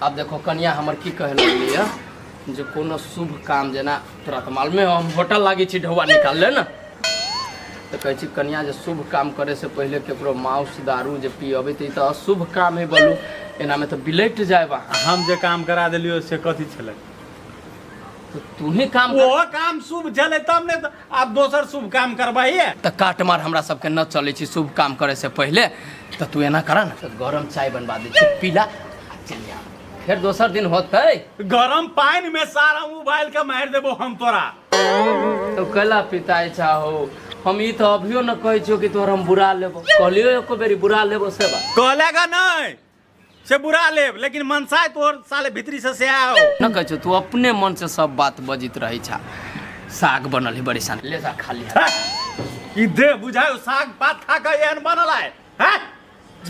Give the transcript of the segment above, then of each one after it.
आब देखो कनिया हमर की कहे लगली है जे कोनो शुभ काम जेना तोरा तऽ मालूमे हो हम होटल लागी छी ढौआ निकाल ले ने तऽ कहै छी कनिया जे शुभ काम करे से पहिले केकरो माउस दारू जे पियबै तऽ ई तऽ अशुभ काम है बोलू एनामे तऽ बिलटि जायब अहाँ। हम जे काम करा देलियो से कथी छलै? तऽ तूही काम कर। ओहो काम शुभ छलै तब ने, तऽ आब दोसर शुभ काम करबहिए। तऽ काट मार हमरा सबके न चलै छै शुभ काम करे से पहिले। तऽ तू एना कर ने, तऽ गरम चाय बनवा दै छी, पीला आ चलि आ, फेर दोसर दिन होतै। गरम पानि में सारा उबालि के मारि देबो हम तोरा। तो कैला पिताई चाहो? हम ई तऽ अभियो न कहै छियौ कि तोहर हम बुरा लेबो। कहलियो एको बेरी बुरा लेबो से बात? कहलेगा नहीं से बुरा लेब, लेकिन मनसाय तोहर साले भीतरी से से आओ न। कहै छौ तू अपने मन से सब बात बजित रहै छा। साग बनल है बड़ी सान, ले जा खा लिहा। हैं? ई दे बुझायो साग पात खा के एहन बनल है? हैं?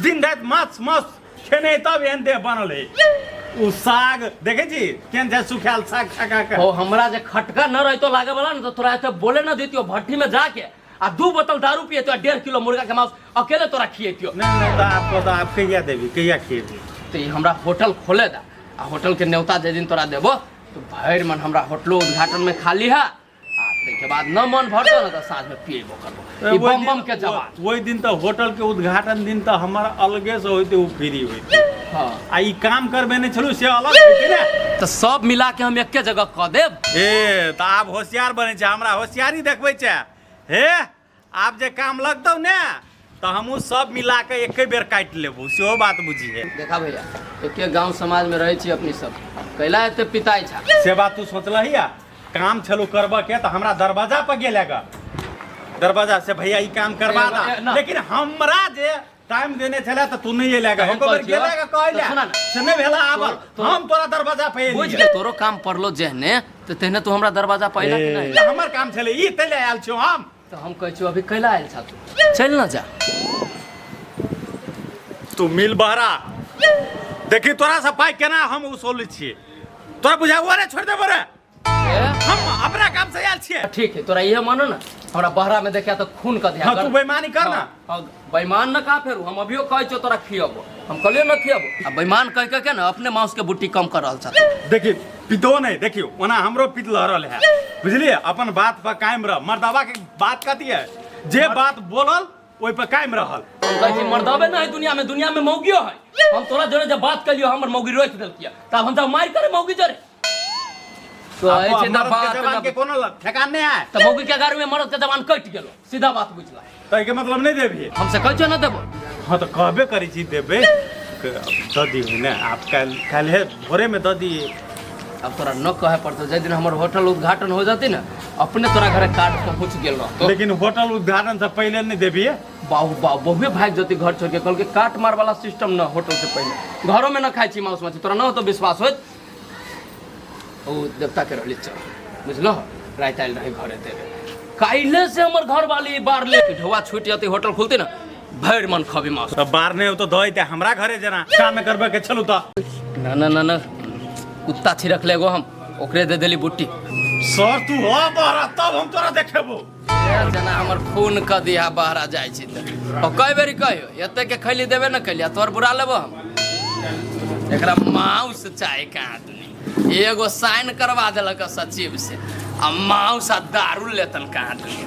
दिन रात माछ मांस खेने तब एहन देह बनल है। उ साग देखे छी केहन छै, सुखायल साग खा खा के। ओ हमरा जे खटका न रहितो लागे वाला ने तऽ तोरा एते बोले न देतियो। भट्ठी में जाके आ 2 बोतल दारू पियतो आ 1.5 किलो मुर्गा के मांस अकेले तोरा खियतियो। नहीं नहीं, तो आपको तो आप कहिया देबी, कहिया खिएबी? तो ई हमरा होटल खोले दा आ होटल के न्योता जे दिन तोरा देबो तो भरि मन हमरा होटलो उद्घाटन में खा लिहा, आ ताहिके बाद न मन भरतो ने तऽ साँझ में पिएबो करबो। ई ओहि बम दिन- बम के जवान। ओहि दिन तऽ होटल के उद्घाटन दिन तऽ हमर अलगे से होइते, उ फ्री होइते। हाँ। आ ई काम करबे नहि छलू से अलग होइते ने। तऽ सब मिला के हम एके जगह कऽ देब। ए तऽ आब होशियार बनै छै, हमरा होशियारी देखबै छै। हे आब जे काम लगतौ ने तऽ हमहूँ सब मिला के एके बेर काटि लेबो, सेहो बात बुझिहे। देखा भैया, एके गांव समाज में रहै छी अपनी सब, कैला एते पिताई छा? से बात तू सोचलही? आ काम छलू करबऽ के तऽ हमरा दरवाजा पर गेले ग, दरवाजा से भैया ई काम करबा ए, दा। ए, ना। लेकिन हमरा जे टाइम देने छले तऽ तू नहीं एले ग। तऽ हम एको बेर कहै छियौ, गेले ग कहै तऽ ले सुना ने। से नहीं भेला आबल। हम तोरा दरवाजा पर एलियै। बुझ गेल, तोरो काम पड़लो जेहने तऽ तेहने तू हमरा दरवाजा पर अयला कि नहीं? तऽ हमर काम छलै ई, तै ले आयल छियौ हम। तऽ हम कहै छियौ अभी कैला आयल छा तू? चल न जा। तू मिल बहरा देखी तोरा से पाइ केना हम उसोलै छियै। तोरा बुझाबो रे, छोड़ देबो रे। ए? हम अपना काम से आयल छियै। ठीक है, तोरा इहे मानो ना हमरा बहरा में देखिया तऽ खून क दिया। हाँ, तू बेईमानी कर ना। हाँ, बेईमान न कहा फेरू, हम अभियो कहै छियौ तोरा खियबो, हम कहलियो न खियबो। आ बेईमान कह कह के ना अपने मांस के बुट्टी कम कर रहल छा। देखी पितो नहीं, देखियो ओना हमरो पित लहरल है, बुझलिए? अपन बात पर कायम रह। मर्दावा के बात कथी है, जे बात बोलल ओहि पर कायम रहल। हम कहै छी मर्दावे ना है दुनिया में, दुनिया में मौगियो है। हम तोरा जोरे जब बात कलियो हमर मौगी रोक देलकिया, तब हम जब मार करे मौगी जोरे तो आपको ऐसे मर्द ना के बात जवान ना के कोनो ठेकान नहीं है। तो मौगी के गाड़ी में मर्द के जवान कटि गेलो, सीधा बात बुझला। तो के मतलब नहीं देबी? हमसे कहै छियो ना देबो। हाँ तो कहबे करी छी देबे, दऽ दिही ने आप काल्हि, काल्हि भोरे में दऽ दिही। अब तोरा न कहे पड़तो, जाहि दिन हमर होटल उद्घाटन हो जती ना अपने तोरा घरे कार्ड पहुंच गेल रहतो। लेकिन होटल उद्घाटन से पहले नहीं देबी? बाबू बाबू बहुए भागि जती घर छोड़ के, कहलकै काट मार वाला सिस्टम न, होटल से पहले घरों में न खाइ छी मांस मछली। तोरा न होतो विश्वास होत ओ देवता के रहली चल बुझलो, राति आयल रहे घरे देवे काइले से हमर घर वाली बार ले ढोआ छूट जती, होटल खुलती ना भरि मन खबी मांस। तऽ बार नहीं हो तो दऽ हमरा घरे जना काम करबे के छलू तऽ। ना ना ना ना, कुत्ता छिड़क लेगो हम ओकरे दे देली बुट्टी। सर तू हो बहरा तब हम तोरा देखेबो। जेना हमर खून क दिया बहरा जाइ छी तऽ ओ कई बेरी कहियो एते के खैली देबे न कैली, आ तोहर बुरा लेबो हम। एकरा माउस चाहे कहाँ दुनी एगो साइन करवा देलक सचिव से आ माउस आ दारू लेतन कहाँ दुनी।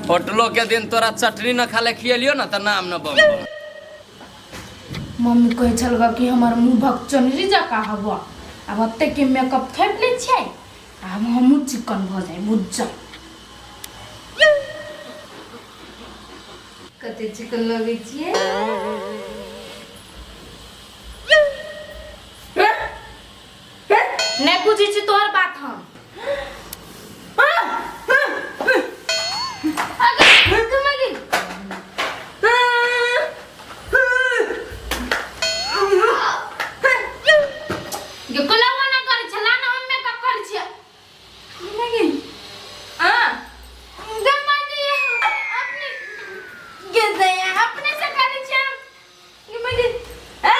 होटलो के दिन तोरा चटनी न खाले खियलियो न तऽ नाम न बम बम। मम्मी कहै छल कि हमर मुँह भकचनरी जकाँ हबऽ, आब ओते के मेकअप थोपि लै छियै आब हमहूँ चिकन भऽ जाय बुझल। कते चिकन लगै छियै? नहि बुझै छी तोहर बात हम। गे कोलावा ना करै छला ना, हम मेकअप करै छियै। नहीं आ गे माजी अपने गे दया अपने से करै छियै गे माजी आ।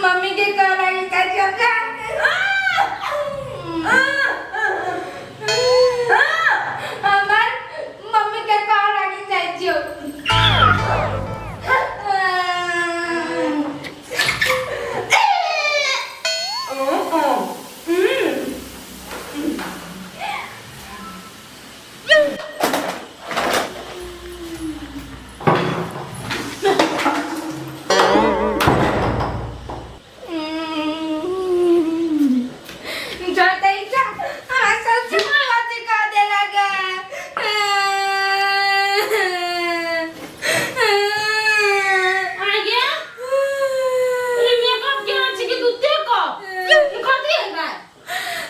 मम्मी के कह हमार मम्मी के कह लागी जाइ छियौ।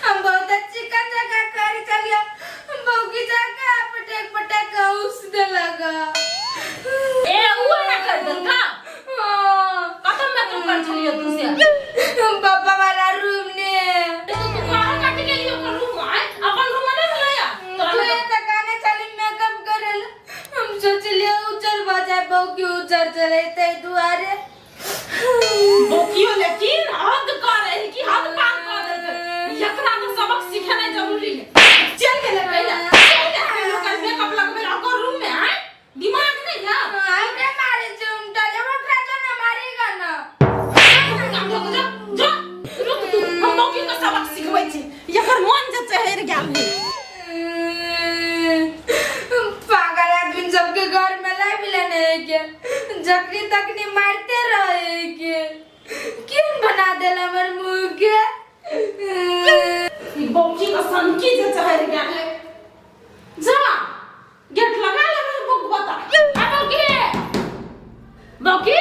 हम बहुत अच्छी जगह कर चलिए बगीचा का पटक पटक उस दे लगा। ए उ ना कर दल का कतम में तुम कर छलियो तू से पापा वाला रूम ने तो तू कहां काट गेलियो ओकर रूम आय अपन रूम में नहीं भेलैया तू ये तकाने चली मेकअप करल हम सोचलिए उजर बजाय बहु की उजर चले ते दुआरे बोकियो लेकिन हद कर रही कि हद पार कर देलकै। एकरा तो सबक सिखेनाइ जरूरी है। चल गेलै पहिले चल गेलै लोकल मेकअप लगबै ला ओकर रूम में आय दिमाग नहीं ना हमरे मारे चुमटा ले ओकरा जो ना मारेगा ना काम जो जो जो रुक तू हम बोकी के सबक सिखबै छी एकर मन जे चहरि गेल है। पागल आदमी सबके घर में लाई मिले नहीं के जखनी तखनी मारते रहे के क्यों बना देला हमर मुंह के। ई बौकी के सनकी जे चहरि गेल है जा गेट लगा ले मेरे बुक बता आ बौकी बौकी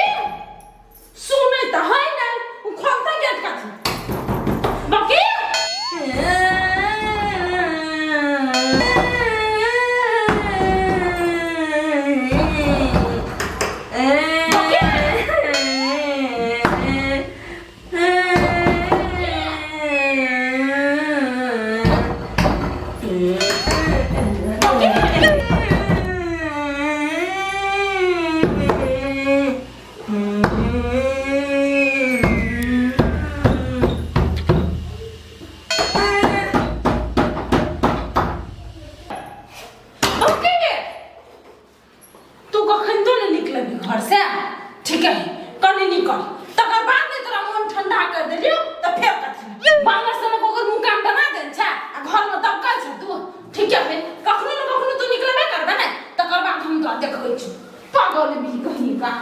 सुने त है ना उ खोलता गेट कथी बौकी। बौकी तू कखन तो नहीं निकलबी घर से ठीक है कनी निकल तकर बाद नहीं तोरा मन ठंडा कर देलियो त फेर कथी बांगर सनक ओकर मुंह कान बना देन छै आ घर में दबकल छै तू ठीक है कखनो न कखनो तू निकलबे करबे ने तकर बाद हम तोरा देखबै छी पागल भी कहीं का।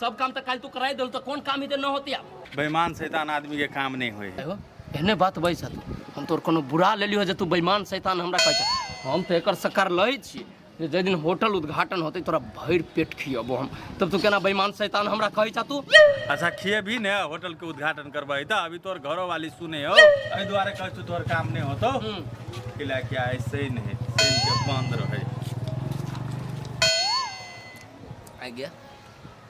सब काम त काल तू कराई देल त कोन काम हेतै न होती आब। बेईमान शैतान आदमी के काम नहीं होए। हो एहने बात बैस तू हम तोर कोनो बुरा लेलियो जे तू बेईमान शैतान हमरा कहै छ। हम त एकर सकार लै छी जे जाहि दिन होटल उद्घाटन होतै तोरा भरि पेट खियबो हम तब तू केना बेईमान शैतान हमरा कहै छ तू। अच्छा खिएबी ने होटल के उद्घाटन करबै त अभी तोर घरो वाली सुने हो एहि दुआरे कहै छु तोर काम नहीं होतो किला क्या ऐसे ही नहीं सही के बंद रहे। आ गया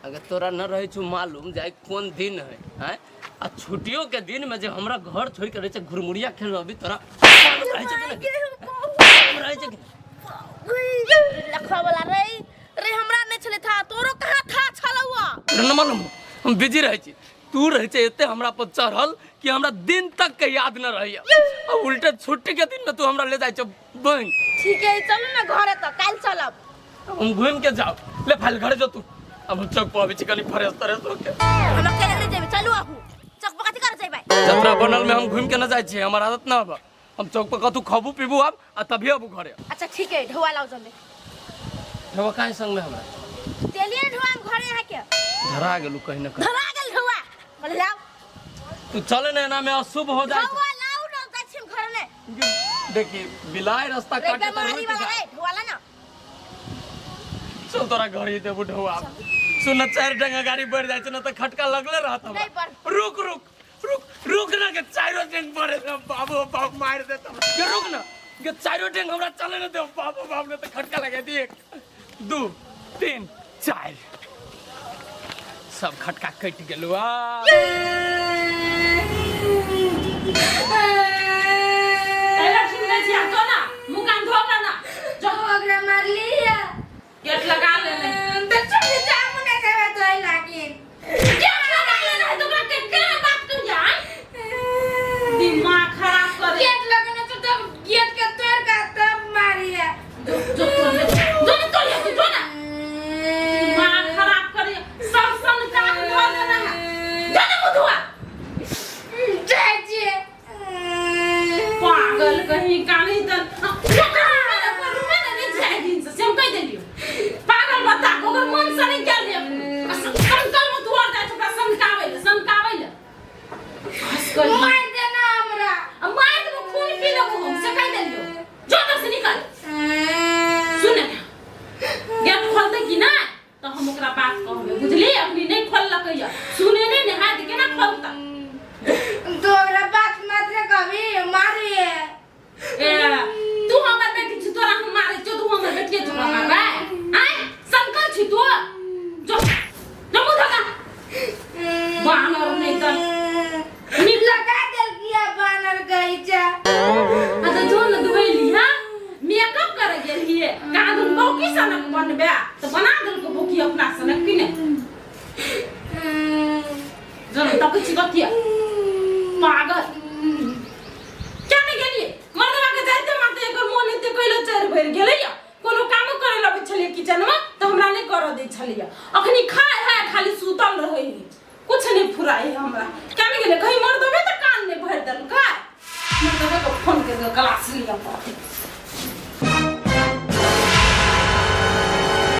अगर तोरा न रहे छु मालूम जे आइ कोन दिन है हैं आ छुट्टियों के दिन में जे हमरा घर छोड़ के रहे छै घुरमुरिया खेल अभी तोरा मालूम रहे छै कि नहीं? मालूम रहे छै कि नहीं? लखवा वाला रे रे हमरा नहीं छले था तोरो कहाँ था छलौआ तोरा न मालूम हम बिजी रहे छी तू रहे छै एते हमरा पर चढ़ल कि हमरा दिन तक के याद न रहैया आ उल्टे छुट्टी के दिन में तू हमरा ले जाइ छ बैंक। ठीक है चलू ना घरे त काल चलब हम घूम के जाओ ले फाइल घरे जो तू अब हम चौक पर आबै छी कनी फ्रेश तरेश होके। हम अकेले नहीं जेबै चलू आहू चौक पर कथी करे जेबै। जतरा बनल में हम घूम के न जाइ छी हमर आदत न बा हम चौक पर कतू खबू पीबू आब आ तभी आबू घरे। अच्छा ठीक है ढोआ लाओ जल्दी। ढोआ काहे संग में हमरा चलिए ढोआ हम घरे यहाँ के धरा गेलू कहीं न कहीं धरा गेल ढोआ बोले लाओ तू चले न एना में अशुभ हो जाए। ढोआ लाओ ना जाइ छी हम घरे में। देखी बिलाय रास्ता रे काटे त बेमारी रुक वाला जा रे ढोआ ला ना चल तोरा घर ही देबू ढोआ सुन चारि डंगा गाड़ी बढ़ जाइ छै न त खटका लगले रहत हमरा। नहीं बढ़। रुक रुक रुक रुक ना के चारो टेंग पड़े रे बाबू बाप मार देता गे रुक ना गे चारो टेंग हमरा चले ना दे बाबू बाप ने तो खटका लगा दी। 1 2 3 4 सब खटका कटि गेलो आ। पहले ठीक नहीं छी जो ना मुंह कान धो के ना जो। ओकरा मारली है। गेट लगा लेने। तो चल जा मुने देवे तो आई लागिन। गेट लगा लेने है तो ओकरा के केना बात कहिया दिमाग खराब करे। गेट लगने तो तब गेट के तोड़ के तब मारी है। जो जो जो ना तोड़िया तू जो ना दिमाग खराब करे सब सन कान धो लेना है जो ना मुंह धोआ। जाय छी। पागल कहीं कानी त रुमे ने नहीं जाय दिन से हम कह देलियो पागल बता ओकर मन से नहीं गेल रे संकल में दुआर जाय छै ओकरा सनकाबै ले सनकाबै ले हंस कर मार देना हमरा। आ मार देबो खून पी लेबो हम से कह देलियो जो एतऽ से निकल। सुन ने गेट खोलते कि ना तो हम ओकरा बात कहबै बुझली अखनी नहीं खोललकै या सुने नहीं ने हाथ केना खोलता। तो ओकरा बात मात्र कभी मारी है। ए तू हमर बेटी छी तोरा हम मारै छियौ तू हमर बेटिये तोरा मारबै आँय संकल छी तू जो जो मुँह धोका बानर नहीं त निक लगा देलकी है बानर गईचा। आ त जो न दुबैली हां मेकअप करे गेलिए कादुन बौकी सनक बनबे त बना देलको बौकी अपना सनक कि ने जो न तक छी कथिया पागल क्या नहीं गेलिए मर्दवा के जाइते मारते एकर मोन एते कैलो चढ़ भरि गेलैया कोनो कामो करे लबै छलियै किचन में त हमरा नहीं करऽ दै छलियै अखनी खाय है खाली सुतल रहै है कुछ नहीं फुराइ है हमरा। क्या नहीं गेलै कहीं मर्दवे त कान नहीं भरि देलकै मर्दवे के फोन करके क्लास लिअ पड़तै।